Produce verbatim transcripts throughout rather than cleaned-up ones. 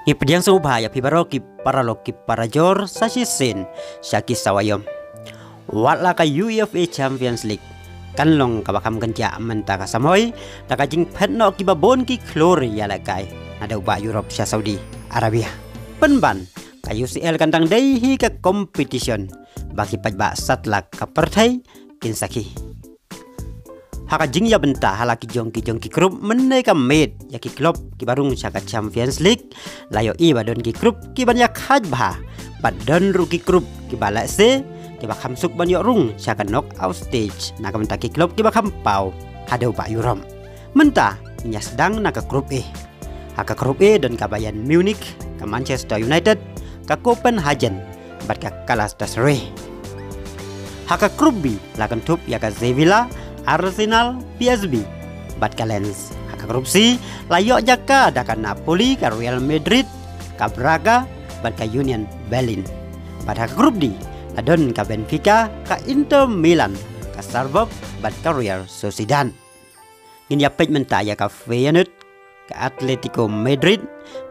Ki pdiang sngewbha ïa phi baroh ki paralok ki parajor sa shisien sha ki sawa ïom. Wat la ka UEFA Champions League kan long kaba kham kynjah mynta ka samoi da ka jingphet noh kiba bun ki khlur ïalehkai naduh bah Europe sha Saudi Arabia. Pynban ka U C L kan dang dei hi ka competition ba ki paidbah satlak ka pyrthei kin sakhi. Ha ka jingïabynta ha la ki jong ki jong ki group mynne ka miet ïa ki club kiba rung sha ka Champions League, la ïohi ba don ki group kiban ïakhaid bha bad don ruh ki group kiba lehse kiba kham suk ban ïoh rung sha ka knockout stage na ka bynta ki club kiba kham paw haduh bah Europe. Mynta ngin ïa sdang na ka group A. Ha ka group A don ka Bayern Munich, ka Manchester United, ka Copenhagen bad ka Galatasaray. Ha ka group B la kynthup ïa ka Sevilla, Arsenal, P S V bad ka Lens. Ha ka group C la ïoh jaka da ka Napoli, ka Real Madrid, ka Braga bad ka Union Berlin. Bad ha ka group D la don ka Benfica, ka Inter Milan, ka Salzburg bad ka Real Sociedad. Ngin ïa peit mynta ïa ka Feyenoord, ka Atletico Madrid,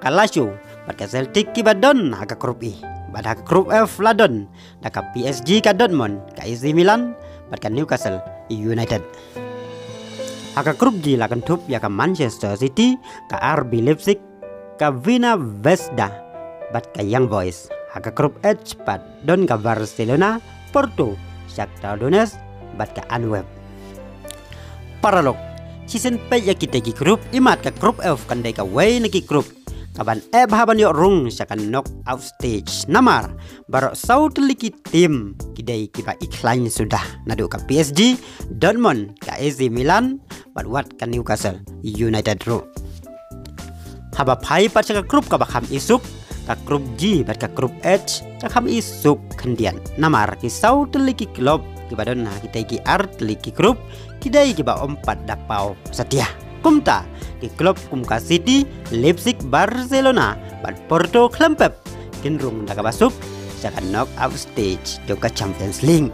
ka Lazio bad ka Celtic kiba don ha ka group E. Bad ha ka group F la don da ka P S G, ka Dortmund, ka A C Milan bad ka Newcastle United. Ha ka group G la kynthup ïa ka Manchester City, ka R B Leipzig, ka Crvena Zvezda bad ka Young Boys. Ha ka group H pat don ka Barcelona, Porto, Shakhtar Donetsk bad ka Antwerp. Paralok, shisien peit ïa kita ki group, imat ka group F kan dei kawei na ki group kaban eh bha ban ïoh rung sha ka knockout stage. Namar baroh saw tylli ki team ki dei kiba i khlaiñ suda, naduh ka P S G, Dortmund, ka A C Milan bad wat ka Newcastle United ruh. Haba phai pat sha ka group kaba kham isuk, ka group G bad ka group H ka kham isuk khyndiat. Namar ki saw tylli ki club kiba don ha kita ki ar tylli ki group ki dei kiba ym pat da paw satia. Kumta ki club kum ka City, Leipzig, Barcelona bad Porto khlem pep kin rung da kaba suk sha ka knockout stage jong ka Champions League.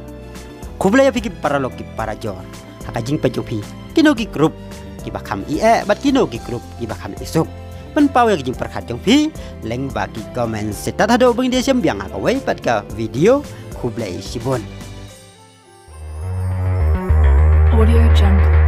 Khublei ïa phi ki paralok ki parajor ha ka jingpeit jong phi. Kino ki group kiba kham i eh bad kino ki group kiba kham isuk? Pynpaw ïa ka jingpyrkhat jong phi lyngba ki comment section. Haduh ban ïa shem biang ha kawei pat ka video. Khublei shibun. Audio Jungle.